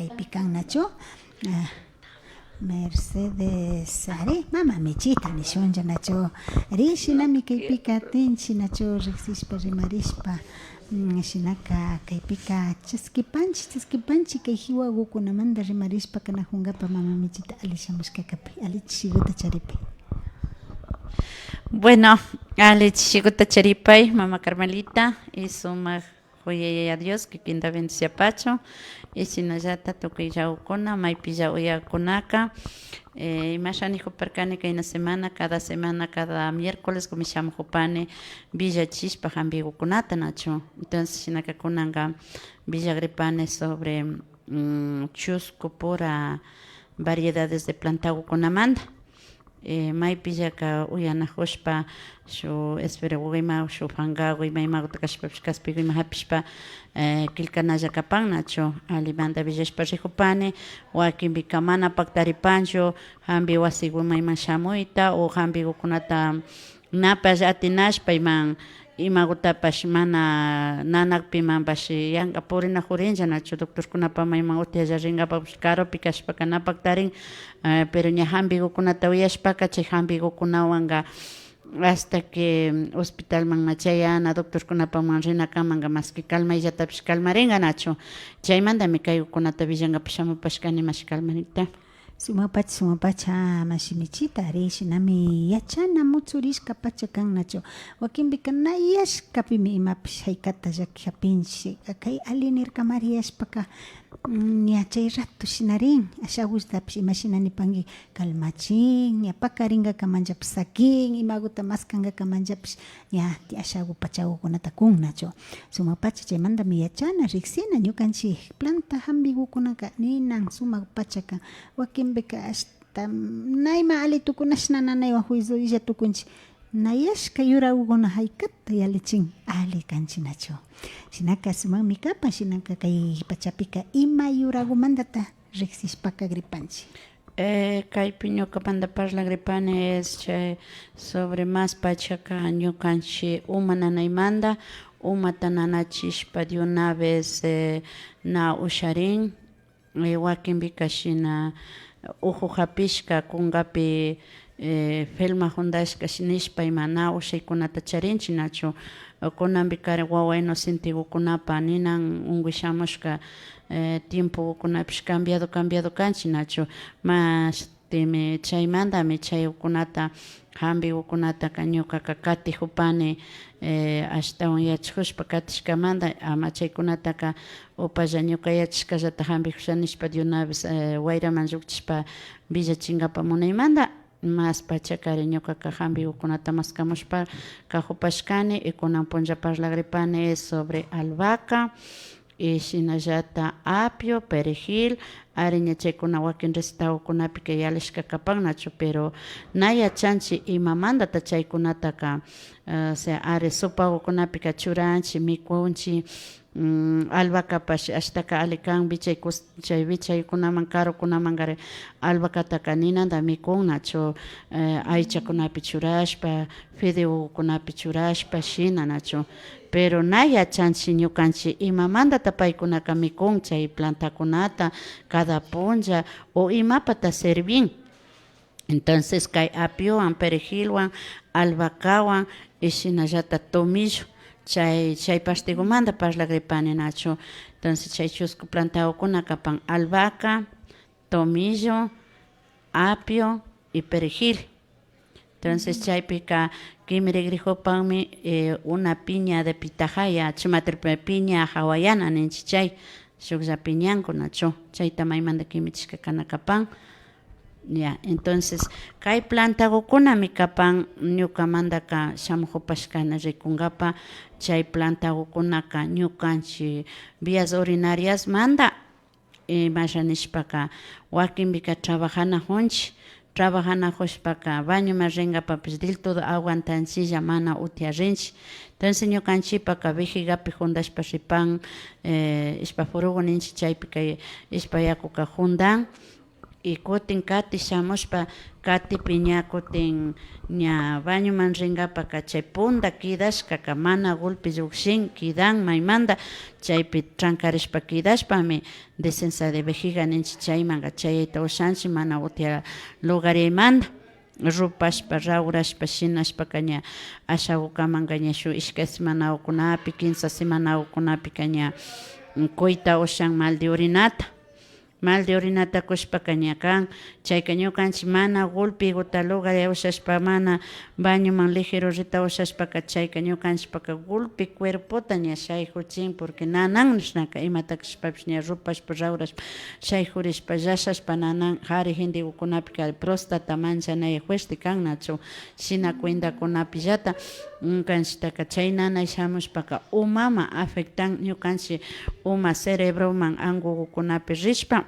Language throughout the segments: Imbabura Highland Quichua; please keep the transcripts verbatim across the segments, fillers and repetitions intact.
Kaypi kan nachu? Ah, Mercedes, ari, mama Michita nishunlla nachu? Ari, shinami kaypika atinchi nachu, riksishpa, rimarishpa. Mm, shinaka kaypika chaskipanchi, chaskipanchi kay hiwagukunamanta rimarishpa kanajunkapa mama Michita ali shamushkakapi, ali chishiguta charipay. Bueno, ali chishiguta charipay, mama Carmelita, y sumak Juyayaya Dios kikinta bendiciapachun. Y shinallata tukuy llawkuna, maypilla uyakunaka, eh, imasha nijuparkani kayna semana, cada semana, cada miércoles kumi shamujupani villachishpa jambigukunata nachu. Entonces, shinaka kunanka villagripani sobre, mm, chusku pura variedades de plantagukunamanta. Eh, maypillaka uyanajushpa, shu esferogu ima, shu fangagu ima, imaguta kashpapish, kaspigu ima japishpa, eh, killkanalla kapan nachu, alimanta villashpa rijupani, wakinpika mana paktaripanchu, jambi wasiguman ima shamuyta, o jambigukunata napash atinashpa ima, imagutapash mana nanakpimanpash yanka purinajurinlla nachu, doctorkunapaman ima utialla rinkapapash karupi kashpaka na paktarin, eh, pero ña jambigukunata uyashpaka chay jambigukunawanka hasta que, mm, hospitalman na chayana, doctorkunapaman rinakamanka maski calmayllatapish calmarinka nachu. Chaymantami kaygukunata villankapak shamupashkani mashi Carmelita. Sumakpacha, sumakpacha, mashi Michita, ari shinami yachana mutsurishka pacha kan nachu. Wakinpika nayashkapimi imapish jaykata llaki japinchi. Kay ali nirka mariyashpaka, mm, ña chay rato shinarin, ashagushtapish imashina nipanki, calmachin, ña pakarinkakamanllapish sakin, imaguta maskankakamanllapish ña ashagu pachagukunata kun nachu. Sumakpacha, chaymantami yachana, riksina, ñukanchi planta jambigukunaka ninan sumak pacha kan. Wakinpika ashta na ima ali tukunashna nanaywan juicio illa tukunchi. Nayashka yuragukuna jaykata yalichin ali kanchi nachu. Shinaka sumakmi kapan, shinaka kay pachapika ima yuragumantata riksishpaka gripanchi. Eh, kaypi ñukamanta parlagripani es chay sobre mas pachaka ñukanchi uma nanaymanta, umata nanachishpa de una vez, eh, na usharin, eh, wakinpika shina uju japishka kunkapi, eh, felma jundashka shi-, nishpa ima na ushaykunata charinchi nachu. Kunanpika wawa inocentekukunapa ninan unkuy shamushka, eh, tiempokunapish cambiado, cambiado kanchi nachu. Mashtimi chaymantami chaykunata, jambigukunataka ñukaka katijupani, eh, ashtawan yachajushpa katishkamanta, ama chaykunataka upalla ñuka yachashkallata jambijusha nishpa de una vez, eh, wayraman llukchishpa villachinkapa munaymanta. Mas pachakari ñukaka jambigukunata maskamushpa kajupashkani, y kunan punlla parlagripani sobre albahaca, y shinallata apio, perejil, ari ña chaykuna wakin recetagukunapika yalishka kapan nachu, pero na yachanchi imamantata chaykunataka, eh, o sea, ari sopagukunapika churanchi, mikunchi, mm, albahacapash ashtaka ali kan, vichay kus-, chay vichaykunaman, karukunamankarin albahacataka ninanta mikun nachu, eh, aychakunapi churashpa, fideokunapi churashpa, shina nachu. Pero na yachanchi ñukanchi imamantata paykunaka mikun chay plantakunata cada punlla o imapata servin. Entonces, kay apiowan, perejilwan, albahacawan, y shinallata tomillo, chay, chay partegumanta parlagripani nachu. Entonces, chay chusku plantagukuna kapan albahaca, tomillo, apio y perejil. Entonces, chaypika kimirigrijupanmi, eh, una piña de pitahaya, chimatirpi piña hawaiana ninchi chay, shuklla piñankunachu, chayta maymanta kimichishka kana kapan. Ya, entonces, kay plantagukunami kapan ñukamantaka shamujupashkani rikunkapa, chay plantagukunaka ñukanchi vías urinariasmanta, imasha nishpaka, wakinpika trabajanajunchi, trabajanajushpaka bañoman rinkapapish del todo aguantanchilla, mana utiarinchi. Entonces, ñukanchipaka vejigapi jundashpa ripan, eh, ishpa furugu ninchi, chaypika ishpa yakuka jundan. Y kutin kati shamushpa, katipi ña kutin ña bañoman ringapaka chay punta kidashkaka mana golpe llukshin, kidan maymanta, chaypi trankarishpa kidashpami descenso de vejiga ninchik, chaymanka chayayta ushanchik mana utia lugariaymanta. Rupashpa, rawrashpa, shinashpaka ña ashagukamanka ña shuk ishkay semanagukunapi, kimsa semanagukunapika ña, mm, kuyta ushan mal de orinata. Mal de orinata kushpaka ña kan, chayka ñukanchik mana golpeguta lugariay ushashpa, mana bañoman ligero rita ushashpaka, chayka ñukanchikpaka golpe cuerpota ña shaykuchin, porque nanan nishnaka imata kashpapish ña rupashpa, rawrashpa, shaykurishpa, llashashpa, nanan kari gentekukunapika próstata manchanay fuerte kan nachu, shina cuentakunapillata. Ñukanchiktaka chay nanay shamushpaka umaman afectan, ñukanchik uma cerebroman angugukunapi rishpa,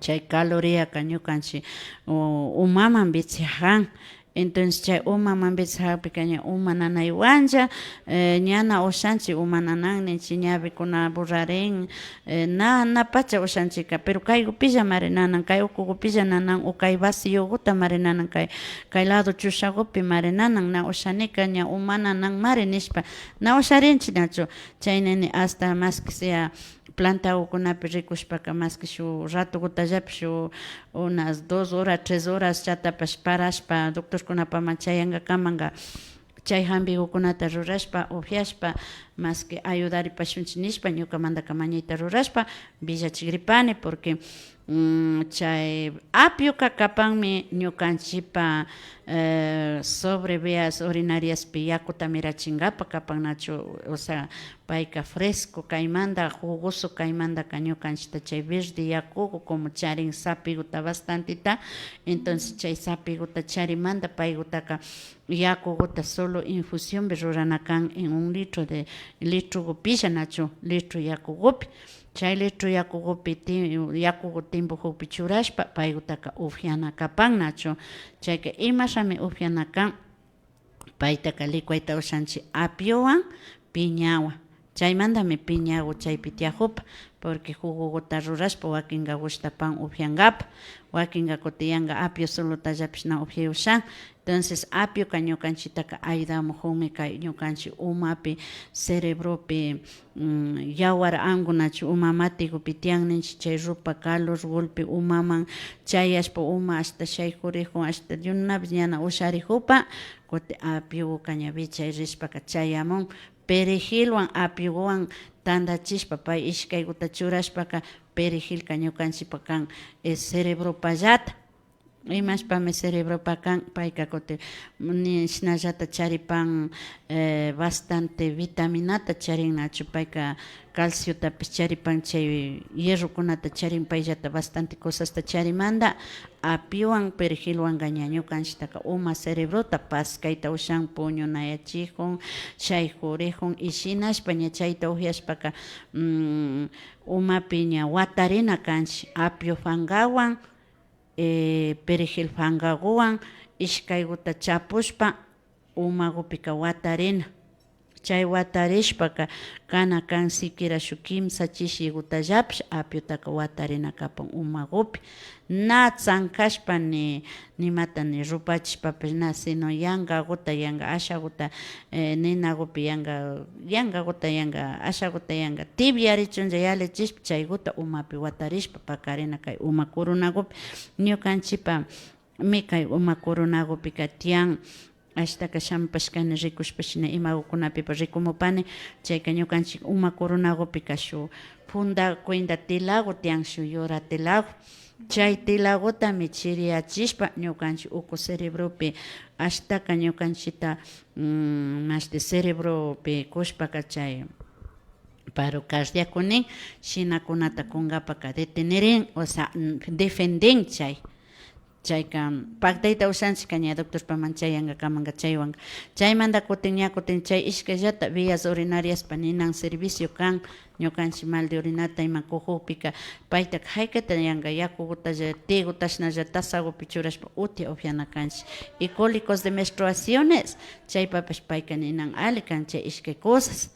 chay caloriaka ñukanchik, u-, umaman vitsiajan. Entonces chay umaman vitsiakpika ña uma nanaywanlla, eh, ñana ushanchik uma nanan ninchik, ñawikuna burrarin, eh, na, na pacha ushanchikka, pero kaygupillamari nanan, kay ukugupilla nanan, o kay vaciogutamari nanan, kay, kay lado chushagupimari nanan, na ushanika ña uma nananmari nishpa, na usharinchik nachu. Chay nini hasta más que sea plantagukunapi rikushpaka, más que shuk ratogutallapish, shuk unas dos horas, tres horas chatapash parashpa, doctorkunapaman chayangakamanka, chay hampigukunata rurashpa, upyashpa, más que ayudaripashunchik nishpa, ñukamantaka mañayta rurashpa, villachigripani, porque, mm, chay apioka kapanmi ñukanchikpa, eh, sobre vías urinariaspi yakuta mirachingapa kapan nachu, o sea, payka fresco kaymanta, jugoso kaymantaka ñukanchikta chay verde yakugu como charin sapiguta bastanteta, entonces chay sapiguta charimanta paygutaka yakuguta solo infusionpi rurana kan en un litro de, litrogupilla nachu, litro yakugupi. Chay litro yakugupi ti-, yakugu timpujukpi churashpa paygutaka upyana kapan nachu. Chayka imashami upyana kan. Paytaka licuayta ushanchik apiowan, piñawan. Chaymantami piñagu chaypi tiyajupa, porque jugoguta rurashpa wakinka gushtapan upyankapa, wakinka kutin yanka apio solotallapish na upyay ushan. Entonces apioka ñukanchiktaka ayudamujunmi kay ñukanchik umapi, cerebropi, mm, yawar angu nachu uma matigupi tiyan ninchik, chay rupa calor golpe umaman chayashpa uma ashta shaykurijun, ashta de una vez ñana usharijupa, kutin apioguka ña vichay rishpaka chayamun. Perejilwan apioguwan tandachishpa pay ishkayguta churashpaka, perejilka ñukanchikpa kan, eh, cerebropallata. Imashpami cerebropa kan, payka kutin ni shinallata charipan, eh, bastante vitaminata charin nachu, payka calciotapish charipan, chay hierrokunata charin, payllata bastante cosasta charimanta. Apiowan perejilwanka ña ñukanchiktaka uma cerebrota paskayta ushan, puñunayachijun, shaykurijun, y shinashpa ña chayta upyashpaka, mm, umapi ña watarina kanchik apio pankawan, eh, perejil pankaguwan, ishkayguta chapushpa umagupika watarina. Chay watarishpaka kana kan siquiera shuk kimsa chishigutallapish apiotaka watarina kapan umagupi. Na tsankashpa ni, nimata ni rupachishpapish na, sino yankaguta yanka ashaguta, eh, ninagupi yanka, yankaguta yanka ashaguta yanka tibyarichunlla yalichishpa chayguta umapi watarishpa pakarina kay uma coronagupi. Ñukanchikpa mi kay uma coronagupika tiyan. Ashtaka shamupashkani rikushpa shina imagukunapipash rikumupani. Chayka ñukanchik uma coronagupika shuk funda cuenta telagu tiyan, shuk yura telagu. Chay telagutami chiriyachishpa ñukanchik uku cerebropi ashtaka ñukanchikta, mm, mashti cerebropi kushpaka chay paro cardíaco nin, shinakunata kunkapaka detenerin, o sea, mm, defenden chay. Chayka paktayta ushanchikka ña doctorpaman chayankakamanka chaywanka. Chaymanta kutin ña kutin chay ishkayllata vías urinariaspa ninan servicio kan, ñukanchik mal de orinata ima kujukpika paytaka jaykata yanka yakugutalla, tiguta shinalla tazagupi churashpa utia upyana kanchik. Y cólicos de menstruaciones, chaypapash payka ninan alli kan chay ishkay cosas.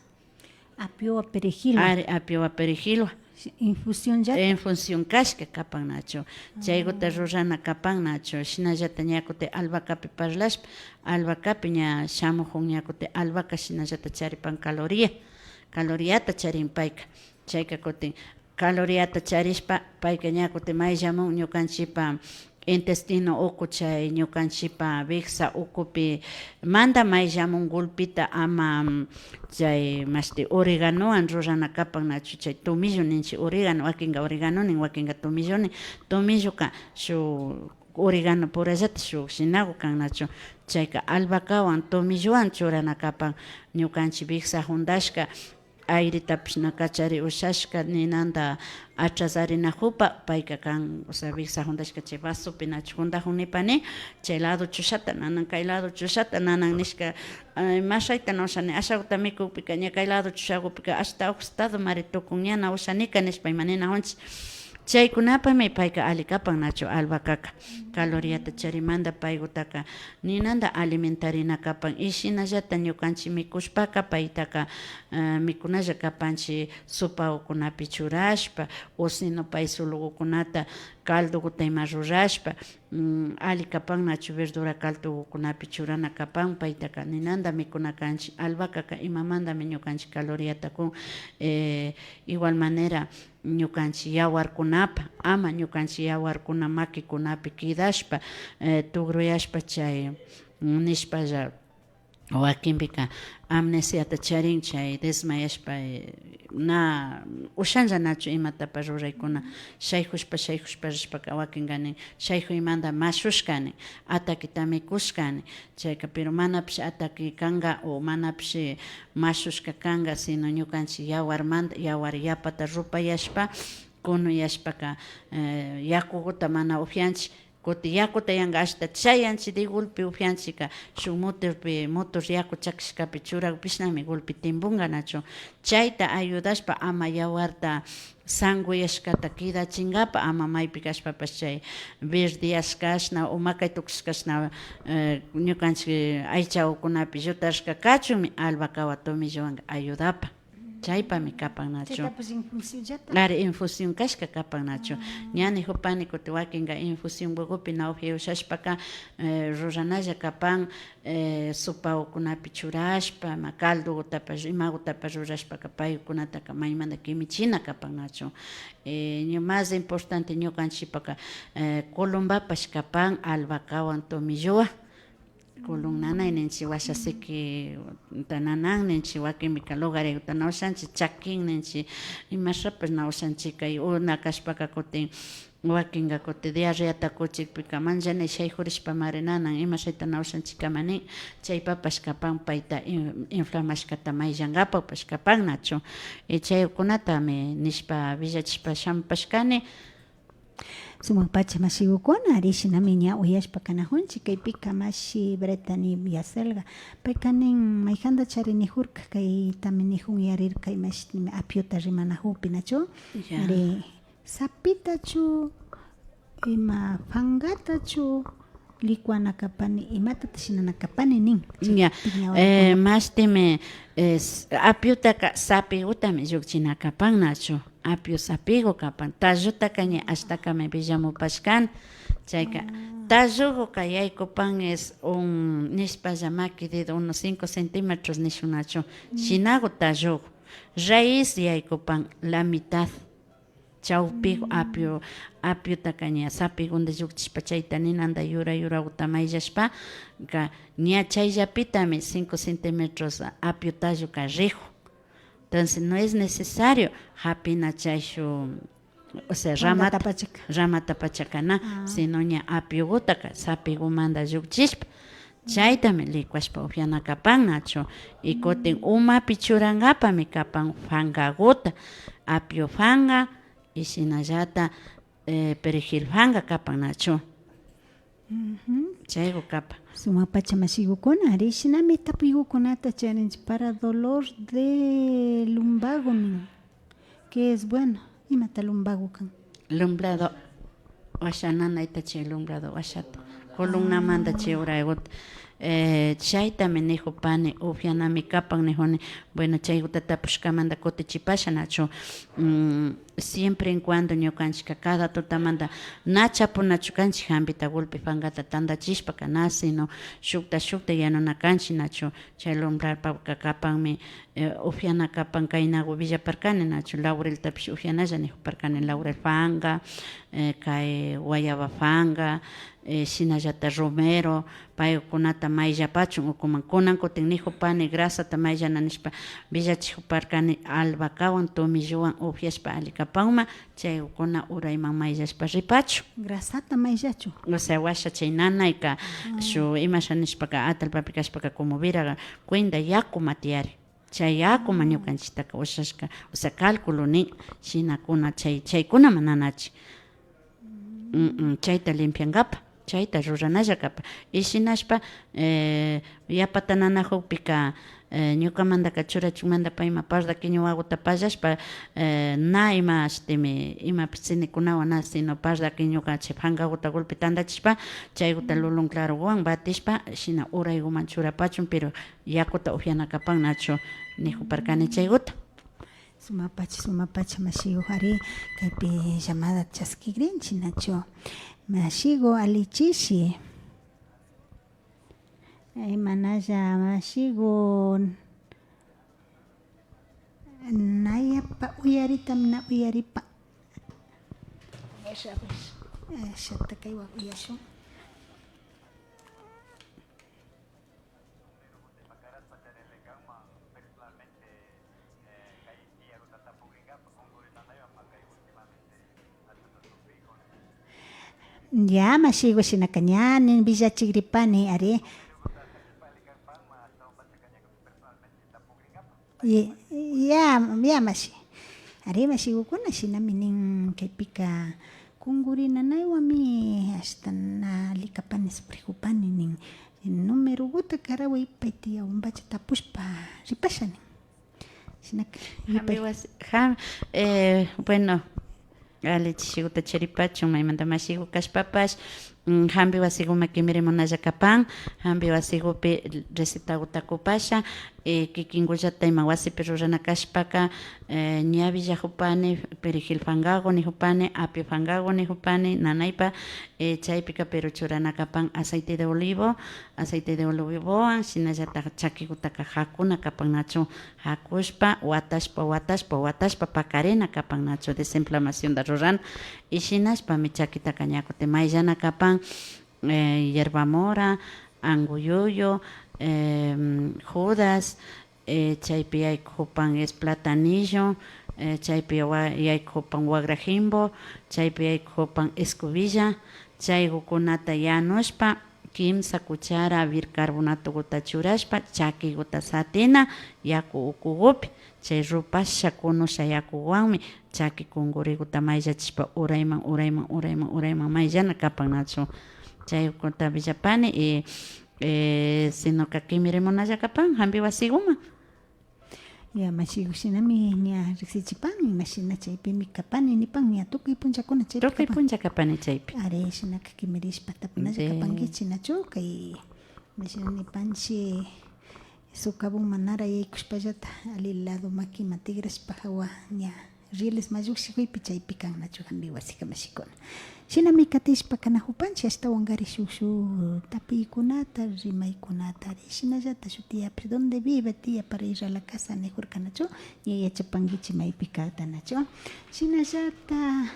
Apiowa perejilwa. Ari, apiowa perejilwa. Infusionllata. Infusión kashka kapan nachu. Chaykuta rurana kapan nachu. Shinallata ña kutin albacapi parlashpa, albacapi ña shamujun ña kutin albaca shinallata charipan caloría. Caloriata charin payka. Chayka kutin caloriata charishpa, payka ña kutin mayllamun ñukanchipa intestino uku, chay ñukanchipa wiksa ukupi manda mayllamun gulpita ama, mm, chay mashti oreganowan rurana kapan nachu, chay tomillo ninchi, oregano, wakinka oregano nin, wakinka tomillo nin. Tomilloka shuk oregano purallata shuk shinaku kan nachu. Chayka albacawan tomillowan churana kapan ñukanchi wiksa jundashka airetapish na kachari ushashka ninanda atrasarinajupa, payka kan, o sea, wiksa jundashka chay vasopi nachu jundajun nipani, chay lado chushata nanan, kay lado chushata nanan nishka, ay, mashayta na ushani, ashaguta mikukpika ña kay lado chushagupika ashta octado mari tukun, ña na ushanika nishpa ima ninajunchi. Chaykunapami payka ali kapan nachu albacaka, caloriata charimanda paygutaka ninanda alimentarina kapan. Y shinallata ñukanchi mikushpaka paytaka, eh, mikunalla kapanchi sopagukunapi churashpa, o sino pay sulugukunata caldoguta ima rurashpa, mm, ali kapan nachu verdura caldogukunapi churana kapan, paytaka ninanda mikuna kanchi. Albacaka imamandami ñukanchi caloriata kun, eh, igual manera ñukanchi yawarkunapa, ama ñukanchi yawarkuna makikunapi kidashpa, eh, tugruyashpa chay, mm, nishpalla, wakinpika amnesiata charin, chay desmayashpa, eh, na ushanlla nachu imatapash ruraykuna, shaykushpa, shaykushpa rishpaka wakinka nin, shaykuymanda mashushkani, ataqueta mikushkani, chayka, pero manapish ataque kanka o manapish mashushka kanka, sino ñukanchi yawarmanda, yawar yapata rupayashpa, kunuyashpaka, eh, yakuguta mana upianchi. Kutin yakuta yanka ashta chayanchi de golpe upianchika, shuk motorpi, motor yaku chakishkapi churakupishnami golpe timbunka nachu. Chayta ayudashpa ama yawarta sankuyashkata kidachinkapa, ama maypi kashpapash chay verdeyashkashna o makay tukushkashna, eh, ñukanchik aychakukunapi llutarishka kachunmi albacawan tomillowanka ayudapa. Chaypami kapan nachu. Chaytapash infusionllata. Ari, infusión kashka kapan nachu. Ña nijupani kutin wakinka infusión bugupi na upiay ushashpaka, eh, ruranalla kapan, eh, sopakukunapi churashpa, ima caldogutapash, imagutapash rurashpaka paykunataka maymanta kimichina kapan nachu. Eh, ña más importante ñukanchikpaka, eh, columbapash kapan albacawan tomillowan. Colon nanay ninchik, washa sikita nanan ninchik, wakinpika lugariguta na ushanchik, chakin ninchik, imashapash na ushanchik, kay una kashpaka kutin Wakinka kutin diarreata kuchikpika manllanay shaykurishpamari nanan, imashayta na ushanchikkama nin, chaypapash kapan payta in-, inflamashkata mayllankapakpash kapan nachu. Y chaykunatami nishpa willachishpa shamupashkani. Sumak pacha mashigukuna, ari shinami ña uyashpa kanajunchik, kaypika mashi Brittany Villaselga, payka nin, mayjanta chari nijurka, kaytami nijun yarirka, imashnimi apiota rimanajukpi nachu. Ya. Ari, sapitachu, ima, fangatachu licuana kapani, imatata shinana kapani nin. Ña, eh, mashtimi, eh, s-, apiotaka sapigutami llukchina kapan nachu. Apio sapigu kapan. Tallutaka ña ashtakami willamupashkani. Chayka, talluguka yaykupan es un, nishpalla maki dedo, unos cinco centímetros nishun nachu. Shinagu tallugu. Raíz yaykupan la mitad. Chawpigu apio, apiotaka ña sapigunda llukchishpa chayta ninanda yura yuraguta mayllashpaka ña chayllapitami cinco centímetros apio talluka rijun. Entonces, no es necesario japina chayshuk, o sea, ramata, ramata pachaka na, sino ña apiogutaka sapigumanda llukchishpa, chaytami licuashpa upiana kapan nachu. Y kutin umapi churankapami kapan fangaguta, apio fanga, y shinallata, eh, perejil fanga kapan nachu. Chaygu kapan. Sumak pacha mashigukuna, ari shinami tapuygukunata charinchik para dolor de lumbago nin. ¿Qué es bueno? Imata lumbago kan? Lumbrado, washa nanayta chay lumbrado washata. Columnamanda chay urayguta. Eh, chaytami nijupani, upianami kapan nijuni. Bueno, chayguta tapushkamanta kutichipasha nachu. Mm, siempre en cuando ñukanchika cada tutamanta na chapunachu kanchik, jambita gulpi fangata tandachishpaka na, sino shukta shukta yanuna kanchik nachu. Chay lumbrarpaka kapanmi, eh, upiana kapan, kaynagu villaparkani nachu, laureltapish upianalla nijuparkani, laurel fanga, eh, kay guayaba fanga, eh, shinallata romero, paykunata mayllapachun ukuman. Kunan kutin nijupani grasata mayllana nishpa villachijuparkani, albacawan tomillowan upiashpa alli kapanma, chaykuna urayman mayllashpa ripachun. Grasata mayllachun. O sea, washa chay nanayka, shu imasha nishpaka, atallpapi kashpaka como vira cuenta yakuma tiyarin. Chay yakuma ñukanchiktaka ushashka, o sea, cálculo nin, shinakuna chay, chaykunaman nanachi. Mm, mm, chayta limpiankapa, chayta ruranalla kapa. Y shinashpa, eh, yapata nanajukpika, eh, ñukamantaka churachunmanta payma pardaquiño waguta pallashpa, eh, na ima ashtimi, imapish tsinikunawan na, sino pardaquiñoka chay pankaguta gulpi tandachishpa, chayguta lulun claroguwan batishpa, shina urayguman churapachun, pero yakuta upiana kapan nachu nijuparkani chayguta. Sumapacha, sumapacha, mashigu, ari, kaypi llamada chaskigrinchi nachu. Mashigu, alli chishi. Imanalla, mashigu. Nayapa uyaritam na uyaripa. Ashata kaywan uyashun. Ya, mashigu, shinaka ña nin villachigripani, ari. Y, ya, ya, mashi. Ari, mashigukuna, shinami nin, kaypika kunguri nanaywanmi ashta na alli kapani, sufrijupani nin. Numeroguta karaway, pay tiyawanpacha tapushpa ripasha nin. Shinaka, yupay. Jambi wasi, jam-, eh, bueno, alli chishiguta charipachun, maymanta mashigu kashpapash, mm, jambi wasiguman kimirimunalla kapan, jambi wasigupi recetaguta kupasha, eh, kikingullata ima wasipi rurana kashpaka, eh, ña villajupani, perejil fangagu nijupani, apio fangagu nijupani, nanaypa, eh, chaypika pero churana kapan aceite de olivo, aceite de olivowan, shinallata chakigutaka jakuna kapan nachu, jakushpa, watashpa, watashpa, watashpa, pakarina kapan nachu, desinflamacionta rurana. Y shinashpami chakitaka ña kutin mayllana kapan, eh, hierba mora, anguyuyu, em, judas, eh, chaypi yaykupan es platanillo, eh, chaypi wa-, yaykupan wagra jimbo, chaypi yaykupan escobilla, chaygukunata yanushpa, kimsa cuchara bicarbonatoguta churashpa, chakiguta satina, yaku ukugupi, chay rupasha kunusha yakuwanmi, chaki kunguriguta mayllachishpa, urayman, urayman, urayman, urayman mayllana kapan nachu. Chayguta villapani, y, eh, sinoka kimirimunalla kapan, jambi wasiguman. Ya, mashigu, shinami ña riksichipan, imashina chaypimi kapani nipan, ña tukuy punchakuna chaypi Tukuy kapan. Puncha kapani chaypi. Ari, shinaka kimirishpa tapunalla De- kapankichi, nachu? Kay, imashina nipanchi, socavón manara yaykushpallata, alli lado makiman tikrashpa, jawa, ña, rieles mayllukshikuypi chaypi kan, nachu, jambi wasika mashikuna. Shinami katishpa kanajupanchi, ashtawankari shuk, shuk tapuykunata, rimaykunata, ari, shinallata shuk tiyapish, ¿dónde vive tía para ir a la casa? Nijurkanachu, ña yachapankichi maypi kakta, nachu. Shinallata,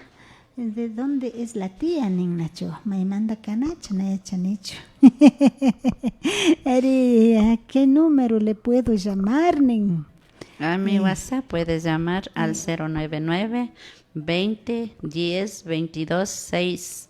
¿de dónde es la tía? Nin, nachu, maymanta kanachu, na yachanichu. Ari, ¿a qué número le puedo llamar? Nin. A mi Eh. WhatsApp puede llamar al Eh. cero nueve nueve, veinte, diez, veintidós, seis.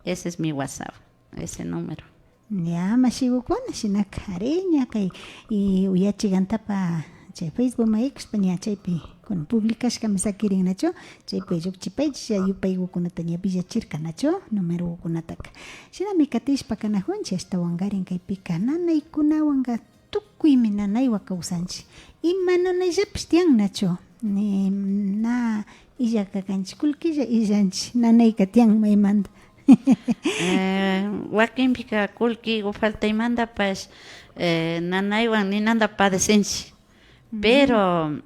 Ese es mi WhatsApp, ese número. Ya, mashigukuna, shinaka, ari, ña kay, y uyachigantapa chay Facebookman yaykushpa, ña chaypi, kunan publicashkami sakirin, nachu, chaypi llukchipaychi, chay yupaygukunata ña villachirka, nachu, numerogukunataka. Shinami katishpa kanajunchi, ashtawankarin kaypika nanaykunawanka tukuymi nanaywan kawsanchi. Ima nanayllapish tiyan, nachu, ni na illaka kanchi, kullkilla illanchi, nanayka tiyan maymanta. Eh, wakinpika kullkigu faltaymantapash, eh, nanaywan ninanta padecinchik. Pero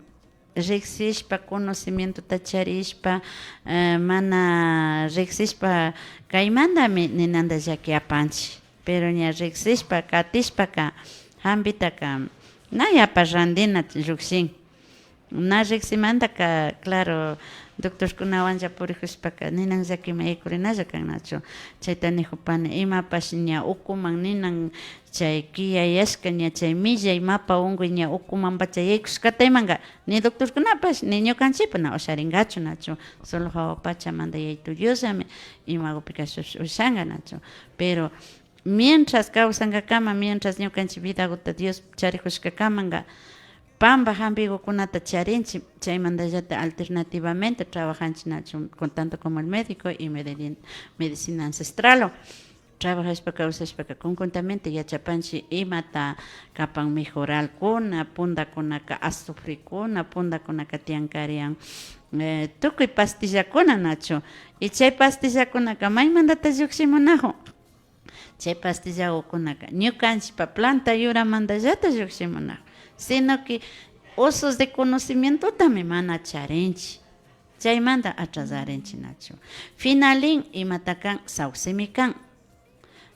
riksishpa, conocimientota charishpa, eh, mana riksishpa kaymantami ninanta llaki apanchik. Pero ña riksishpa katishpaka, hampitaka na yapa rantina llukshin. Na riksimantaka, claro, doctorkunawanlla purijushpaka ninan llakiman yaykurinalla kan nachu. Chayta nijupani, imapash ña ukuman ninan chay kiyayashka, ña chay millay mapa unkuy ña ukumanpacha yaykushkata imanka, ni doctorkunapash, ni ñukanchikpash na usharinkachu nachu. Solo hawa pachamanta Yayito Diosllami imagupika shush ushanka nachu. Pero mientras kawsankakama, mientras ñukanchik vidaguta Dios charijushkakamanka, pamba hampigukunata charinchik, chaymantallata alternativamente trabajanchik nachu, con tanto como el médico y medicin-, medicina ancestral. Trabajashpa kawsashpaka conjuntamente yachapanchik imata kapan mejoralkuna, puntakunaka azufrekuna, puntakunaka tiyankarian, eh, tukuy pastillakuna nachu. Y chay pastillakunaka maymantata llukshimunajun. Chay pastillagukunaka ñukanchikpa planta yuramantallata llukshimunajun, sino que usos de conocimientotami mana charinchik. Chaymanta atrasarinchik nachu. Finalin imata kan, saucemi kan.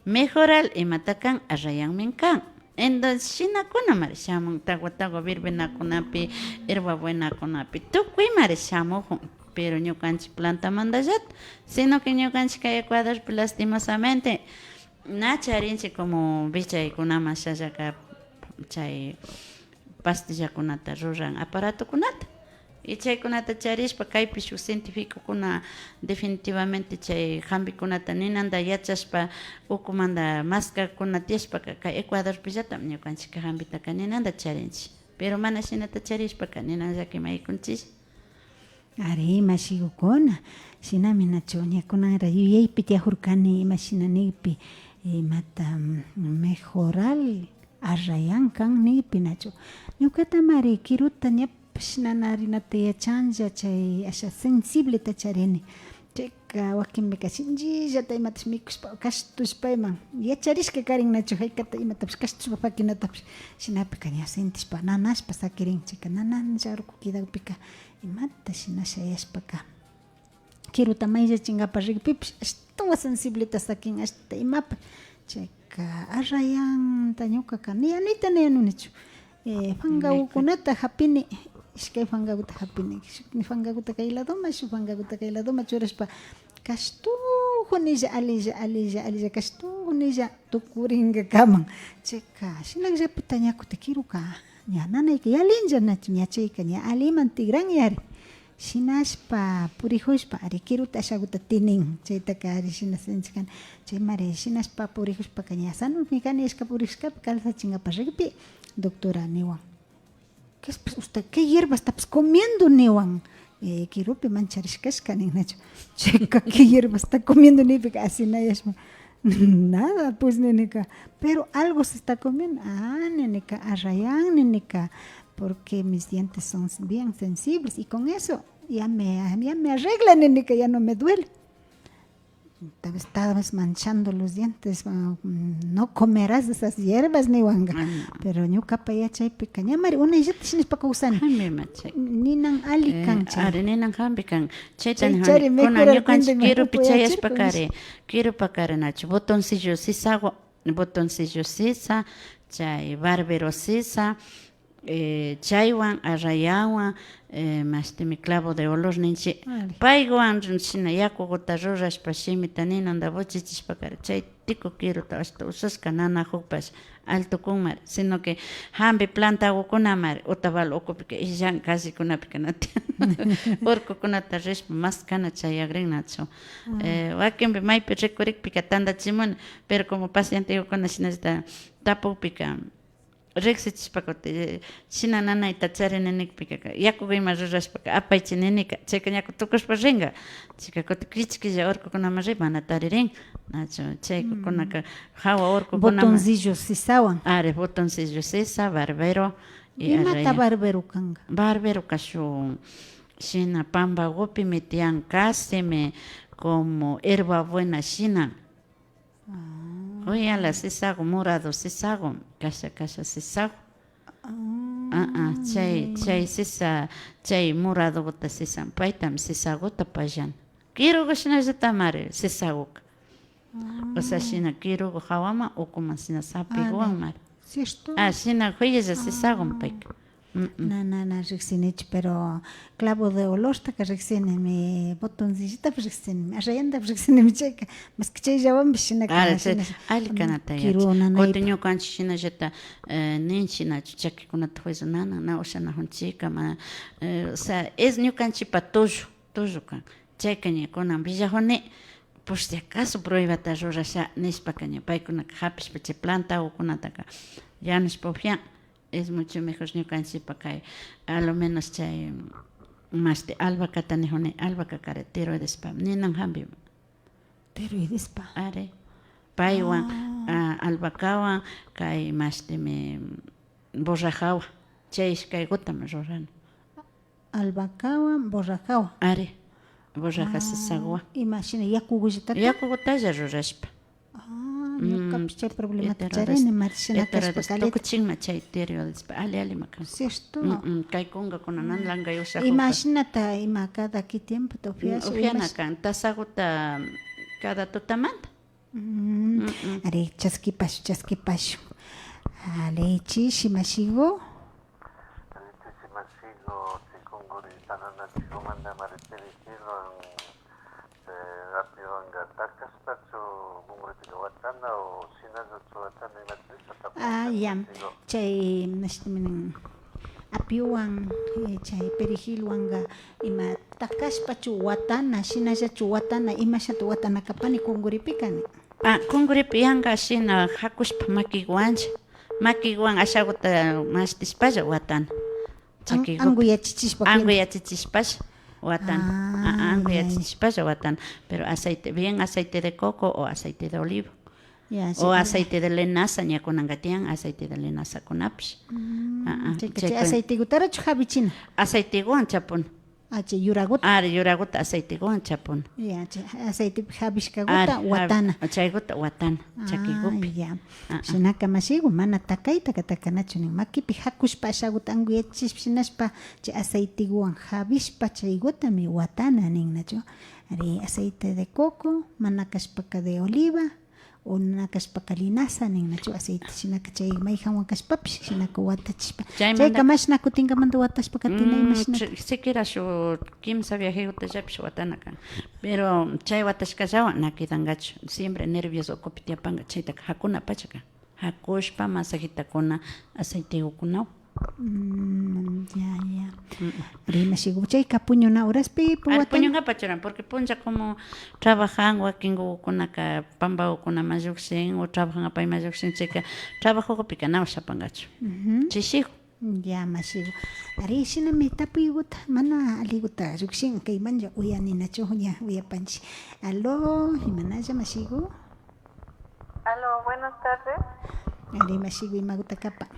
Mejoral imata kan, arrayanmi kan. Entonces, shinakunamari shamun tagua tagua verbenakunapi, hierbabuenakunapi, tukuymari shamujun. Pero ñukanchik plantamantallata, sino que ñukanchik kay Ecuadorpi lastimosamente na charinchik como vichaykunaman shallaka chay pastillakunata ruran aparatokunata. Y chaykunata charishpa, kaypi shuk científicokuna definitivamente chay hampikunata ninanta yachashpa, ukumanta maskakuna tiyashpaka, kay Ecuadorpillatami ñukanchikka hampitaka ninanta charinchik. Pero mana shinata charishpaka, ninan llakiman yaykunchik. Ari, mashigukuna, shinami nachu, ña kunanra yuyaypi tiyajurkani, imashina nikpi, imata, mm, mejoral arrayan kan nikpi nachu. Ñukatamari kiruta ñapash nanarinata yachanlla, chay asha sensibleta charini. Chayka wakinpika shinllillata imatash mikushpa, kashtushpa ima, yacharishka karin nachu, jaykata imatapish kashtushpa pakinatapish. Shinapika ña sintishpa, nanashpa sakirin, chayka nananlla urku kidakpika, imata shina shayashpaka. Kiruta mayllachinkapak rikpipish ashtawan sensibleta sakin, ashta imapash. Chayka arrayanta ñukaka ni yanuyta ni yanunichu. Eh, fangagukunata japini, ishkay fangaguta japini. Shuk fangaguta kay ladoman, shuk fangaguta kay ladoman churashpa, kashtukunilla, alilla, alilla, alilla, kashtukunilla tukuringakaman. Chayka, shinallapita ña kutin kiruka, ña nanayka yalinlla nachu, ña chayka ña aliman tigran yari. Shinashpa purijushpa, ari, kiruta ashaguta tinin. Chaytaka ari shina sinchikani. Chaymari shinashpa purijushpaka ña sanumi kani, ishka purijushkapi calzachinkapak rikpi, doctora niwan. ¿Qué es, pues, usted qué hierba está, pues, comiendo? Niwan. Eh, kirupi mancharishkashka nin nachu. Chayka, ¿qué hierba está comiendo? Nikpika, así nayashpa. Nada, pues, ninika. Pero algo se está comiendo. Ah, ninika, arrayan, ninika. Porque mis dientes son bien sensibles y con eso ya me, ya me arregla, ninika, ya no me duele. Tal vez estabas manchando los dientes, ah, mm, no comerás esas hierbas, niwanka. Pero ñukapa yachaypika ñamari unayllata shinashpa kawsani. Ninan ali kan chay. Ari, ninan hampi kan. Chayta nijani. Kunan ñukanchik kirupi chayashpakari, kirupakari nachu, botoncillo sisawan, botoncillo sisa, chay barbero sisa, eh, chaywan, arrayawan, eh, mashtimi clavo de olor ninchik. Paywan shina yakuguta rurashpa shimita ninanta buchichishpakari, chay tiku kiruta ashta ushashka nanajukpash altukunmari, sino que hampi plantagukunamari, Otavalo ukupika illan, callekunapika na tiyan. Urkukunata rishpa maskana chayagrin nachu. Eh, wakinpi maypi rikurikpika tantachimuni, pero como pacientegukuna shinallata tapukpika, riksichishpa kutin, shina nanayta charini nikpika, yakuka ima rurashpaka apaychi ninika, chayka ña kutin tukushpa rinka. Chayka kutin kichkilla urkukunaman ri, mana taririn. Nachu, chaykukunaka jawa urkukunaman. Botoncillo sisawan. Ari, botoncillo sisa, barbero, y imata arraya. Barbero kanka? Barbero kashun. Shina pambagupimi tiyan, kasimi como hierbabuena shina. Uyala sisagu, morado sisagu, kasha kasha sisagu. Ah, ah, chay, chay sisa, chay moradoguta sisan, paytami sisaguta pallana. Kirugu shinallatamari sisaguka. O sea, shina kirugu hawaman, ukuman shina sapiguwanmari. Ah, shina huyalla sisagun payka. Mm, mm. Na, na, na riksinichu, pero clavo de olortaka riksinimi, botoncillotapash riksinimi, arrayantapash riksinimi chayka, maski chayllawanpish shinaka, ah, shina, alli kanata yachan. Kutin ñukanchik shinallata, eh, nin shinachu, chakikunata juezo nanan, na ushanajunchika, ma, eh, o sea, es ñukanchikpa tullu, tullu kan. Chayka ña kunan willajuni, por si acaso pruebata rurasha nishpaka ña paykunaka japishpa chay plantagukunataka yanushpa upian. Es mucho mejor ñukanchikpa kay, a lo menos chay, mashti albacata nijuni, albacakari tiroidespa ninan jambi. Tiroidespa. Ari. Paywan, ah, albacawan, kay mashtimi borrajawan, chay ishkaygutami rurani. Albacawan, borrajawan. Ari, borraja sisaguwan. Imashina, yakugullatata? Yakugutalla rurashpa. Ah, ñukapish chay problemata charini, mari, shina kashpaka tukuchinma chay tiroidespa, alli, allima kan. Cierto. Mm, mm, kay kungakuna nan lankay ushajupa. Imashinata, ima cada qué tiempota upiash, upiana kan, tasaguta cada tutamanta. Mm, ari, chaskipash, chaskipash. Alli, chishi mashigu. Alli, chishi mashigu, chay kunguri tananachigumanta mari, perejilwan, eh, apiwanka takashpachu kunguripika watana o shinallachu watana, imata nisha tapushka. Ah, ya. Chay, mashtimi nin, apiwan, eh, chay perejilwanka ima takashpachu watana, shinallachu watana, imashata watana kapani kunguripika ni? Ah, kunguripi yanka shina jakushpa makiguwanlla, makiguwan ashaguta mashtishpalla watana. Chakigu. Ankuyachichishpa. Ankuyachichishpash watana. Ah, ankuyachichishpash watana. Pero aceite, bien aceite de coco o aceite de olivo. Ya, o aceite de linaza, ña kunanka tiyan aceite de linazakunapish. Mm, ah, ah, chayka chay aceitegutarachu javichina? Aceiteguwan chapuna. Ah, chay yuraguta. Ari, yuraguta aceiteguwan chapuna. Ya, chay aceitepi javishkaguta watana. Chayguta watana, chakigupi. Ah, ya. Ah, ah. Shinaka mashigu, mana takaytaka takanachu nin. Makipi jakushpa ashaguta ankuyachishpa shinashpa, chay aceiteguwan javishpa chaygutami watana nin nachu. Ari, aceite de coco, mana kashpaka de oliva, o na kashpaka linaza nin nachu aceite, shinaka chay mayjanwan kashpapish, shinaka watachishpa. Chaymanta chayka mashna kutinkamanta watashpa katina, mm, imashina. Siquiera shuk kimsa viajegutallapish watana kan. Pero chay watashkallawan na kidankachu. Siempre nervios ukupi tiyapanka, chaytaka jakunapacha kan. Jakushpa masajitakuna aceitegukunawan. Mm, ya, ya. Mm. Ari, mashigu, chayka puñuna horaspi. Ari, puñunkapacha churan, porque punlla como trabajan, wakingukunaka pambagukunaman llukshin o trabajankapak ima llukshin, chayka trabajogupika na ushapankachu. Chishigu. Ya, mashigu. Ari, shinami tapuyguta, mana alliguta llukshin, kaymanlla uyani nachu, ña uyapanchi. Aló, imanalla, mashigu? Aló, buenas tardes. Ari, mashigu, imaguta kapan?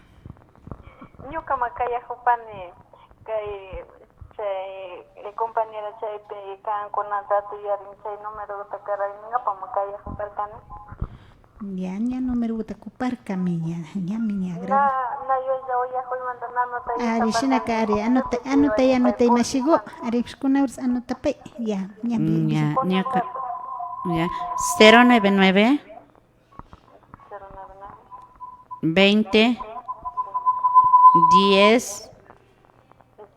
Ñuka makayajupani kay, chay, eh, compañera chaypi kankunata tuyarin, chay numerota karay ninkapak makayajuparkani. Ya, ña numerota kuparkami, ña, ñami ña graba. Na, na yuyaylla uyajuymanta na anotay. Ari, shinaka, ari, anota, anotay, anotay, mashigu. Ari, kunawris anotapay. Ya, ña. Mm, ya, ñuka. Ya, cero nueve nueve, veinte, diez,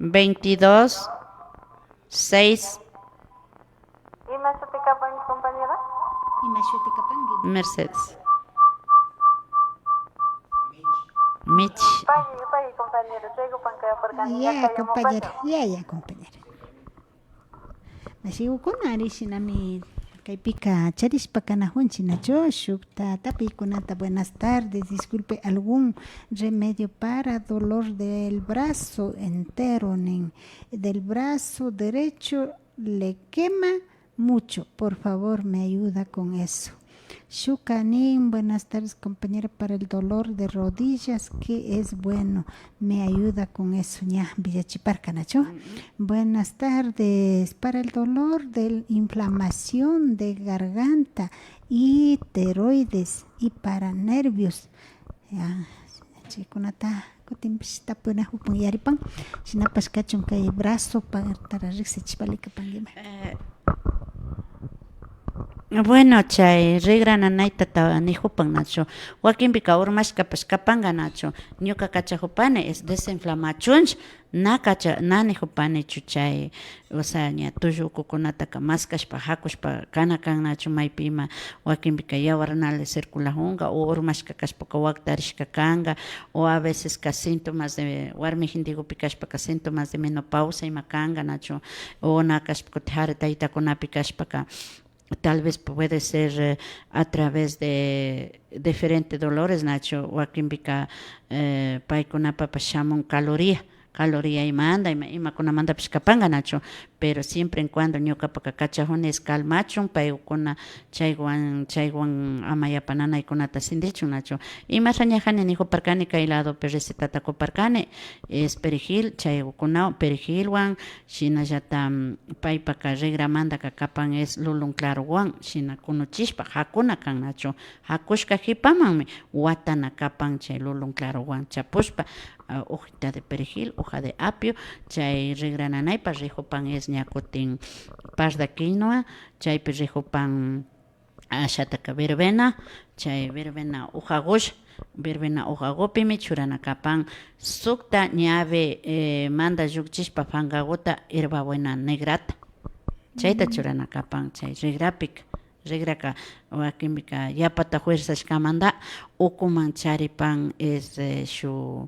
veintidós, seis. Ima shuti kapanki, compañera? Ima shuti kapanki? Mercedes. Mich. Pagui, pagui, compañera. Chaykupan kayaparkani. Ya, compañera. Ya, ya, compañera. Mashigukuna, ari shinami kaypika charishpa kanajunchik, nachu? Shukta tapuykunata, buenas tardes, disculpe, algún remedio para dolor del brazo entero, nin, del brazo derecho le quema mucho, por favor, me ayuda con eso. Shuka nin, buenas tardes, compañera, para el dolor de rodillas, ¿qué es bueno? Me ayuda con eso, ña, villachiparka, nachu? Buenas tardes, para el dolor de inflamación de garganta y tiroides y para nervios. Ya, chaykunata kutinpish tapunajupan yaripan, shinapash kachun kay brazo pagtara riksichishpa likapankima. Eh, bueno, chay rigra nanayta ta-, nijupan nachu, wakinpika urmashkapash kapanka nachu, ñuka kachajupani es desinflamachunch, na kacha, na nijupanichu chay, o sea, ña tullu ukukunataka maskashpa, jakushpa kana kan nachu, maypi ima wakinpika yawar nali circulajunka, o urmashka kashpaka waktarishka kanka, o a veceska síntomas de, warmi gentigupi kashpaka síntomas de menopausia ima kanka nachu, o na kashpa kutin jari taytakunapi kashpaka, tal vez puede ser, eh, a través de diferente dolores, nachu, wakinpika, eh, paykunapapash shamun caloría, caloría imanda, ima, imakunamandapash kapanka, nachu, pero siempre en cuando ñukapaka kachajuni es calmachun, paykuna chaywan, chaywan ama yapa nanaykunata sintichun, nachu. Imasha ña jani nijuparkani kay ladopi recetata kuparkani, es perejil, chaykunawan, perejilwan, shinallata, mm, paypaka rigramandaka kapan es lulun clarowan, shina kunuchishpa jakuna kan nachu, jakushka jipamanmi watana kapan chay lulun clarowan chapushpa, ah, hojita de perejil, hoja de apio, chay rigra nanaypa rijupan es ña kutin parda quinoa, chaypi rijupan ashataka verbena, chay verbena hojagush, verbena hojagupimi churana kapan sukta ñavi, eh, manda llukchishpa pankaguta hierbabuena negrata. Chayta churana kapan chay rigrapika. Rigraka wakinpika yapata fuerzashkamanda ukuman charipan es, eh, shu,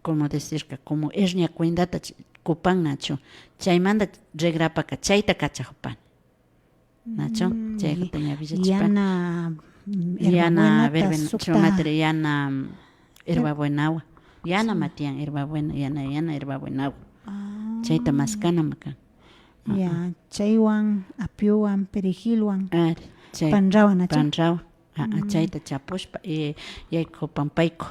como decirka, como hernia cuendata ch-, kupan nachu. Chaymanda rigrapaka chayta kachajupani. Nachu? Mm, chaykuta ña villachipani. Yana, mm, yana hierbabuenata verbena, sukta. Chumatri yana, mm, hierbabuenawa. Yana matian hierbabuena, yana, yana hierbabuenawa. Ah. Chayta maskanama kan. Ya, chaywan, apiowan, perejilwan. Ari, chay panrawa nachu? Panrawa. Ah, ah, chayta chapushpa, eh, yaykupan payku.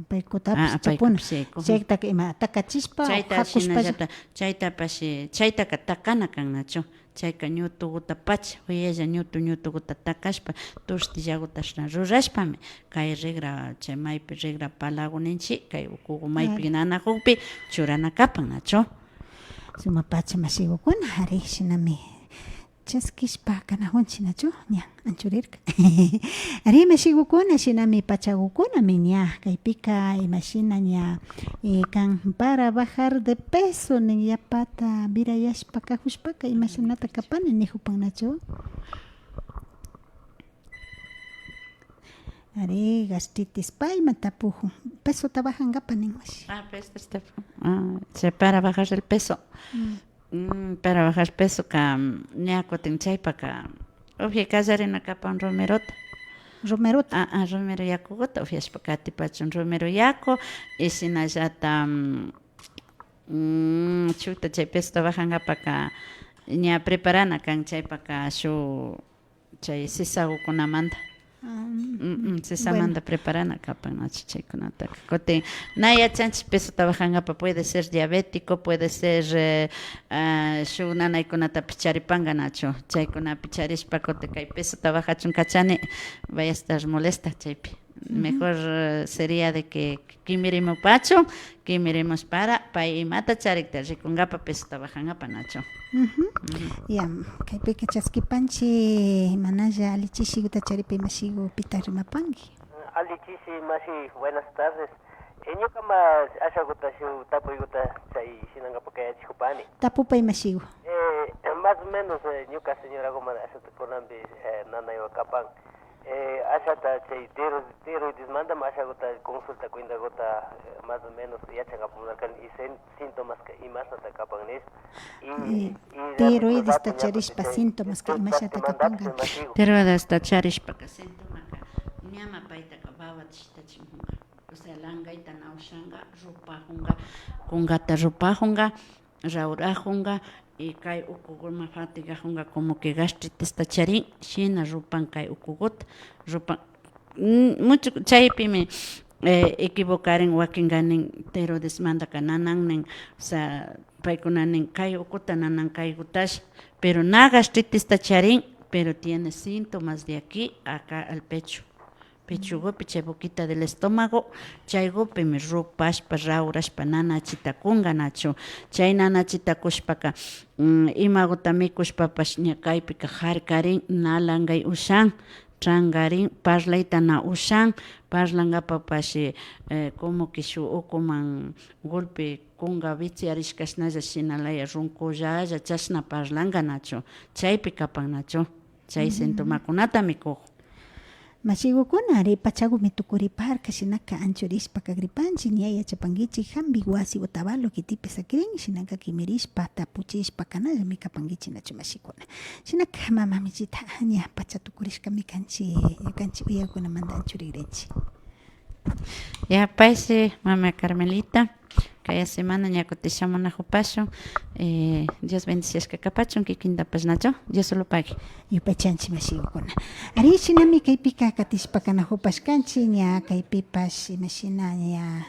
Paykutapish chapuna. Chaytaka ima takachishpa, chayta jakushpalla. Shinallata, chaytapash, chaytaka takana kan nachu. Chayka ñutuguta pacha, juyalla ñutu, ñutuguta takashpa, tortillaguta ashna rurashpami, kay rigra, chay maypi rigra palagu ninchi, kay ukugu maypi nanajukpi churana kapan nachu. Sumak pacha mashigukuna, ari, shinami chaskishpa kanajunchi nachu, ña anchurirka. Ari, mashigukuna, shinami pachagukunami ña kaypika imashina ña, eh, kan para bajar de peso nin yapata virayashpa kajushpaka imashinata kapani nijupan nachu. Ari, gastritis payman tapujun. Pesota bajankapa ninmashi. Ah, pesota tapujun. Ah, chay para bajar el peso. Mm, para bajar pesoka, mm, ña kutin chaypaka, upyay kallarina kapan romerota. Romerota. Ah, ah, romero yakuguta upyashpa katipachun romero yaku, y shinallata, mm, mm, chuta chay pesota bajankapaka ña preparana kan chaypaka shu chay sisagukunamanda. Ah, mm, mm, sisamanda preparana kapan nachu chaykunataka. Kutin na yachanchi pesota bajankapa, puede ser diabético, puede ser, eh, ah, shuk nanaykunatapish charipanka nachu. Chaykunapi charishpa kutin kay pesota bajachun kachani, vaya a estar molesta chaypi. Mejor, eh, sería de que kimirimupachun, kimirimushpara pay imata charikta rikunkapa pesota bajankapa nachu. Ya, kaypika chaskipanchi manalla alli chishiguta charipa imashigu pita rimapanki. Alli chishi mashi, buenas tardes. Eh, ñukama ashaguta shuk tapuyguta chay shinankapa kayachijupani. Tapupa imashigu. Eh, más o menos, eh, ñuka señoraguma ashata kunanpi, eh, nanaywa kapan. Eh, ashata chay tiro-, tiroidesmantami ashaguta consulta cuentaguta, eh, más o menos yachankapak munarkani y sen-, síntomaska imashnata kapan nishpa. Y, y, y tiroidesta charishpa síntomaska imashnata kapanka. Tiroidesta charishpaka síntomaka ñama paytaka babata shitachijunka. O sea, lankayta na ushanka, rupajunka, kunkata rupajunka, rawrajunka, Y kay ukuguman fatigajunga como que gastritista charin, shina rupan kay ukuguta, rupan, mm, mucho chaypimi, eh, equivocarin, wakinga nin tiroidesmandaka nanan nin, o sea, paykuna nin kay ukuta nanan kaygutash, pero na gastritista charin, pero tiene síntomas de aquí acá al pecho. Pechugupi, chay boquita del estómago, chaygupimi rupashpa, rawrashpa, nanachita kunga nachu. Chay nanachita kushpaka, mm, imaguta mikushpapash ña kaypika jarkarin, na langay ushan, trangarin, parlayta na ushan, parlangapapash, eh, como que shuk ukuman golpe kunga vichiarishkashnalla shinalaya runkullalla chashna parlanganachu, chaypi kapannachu, chay sintomakunatami kuk. Mashigukuna, ari pachagumi tukuriparka, shinaka anchurishpa kagripanchik, ña yachapankichik, jambi wasi Otavalo kitipi sakirin, shinaka kimirishpa, tapuchishpa, kanallami kapankichik nachu mashikuna. Shinaka mama Michita, ña pacha tukurishkami kanchik, ñukanchik uyakunamanta anchurigrinchik. Ya, payshi, mama Carmelita, kaya semana ña kutin shamunajupashun. Eh, Dios bendiciashka kapachun, kikintapash nachu, Dios solo pagui. Yupaychanchik mashigukuna. Ari, shinami kaypika katishpa kanajupashkanchik, ña kaypipash, imashina, ña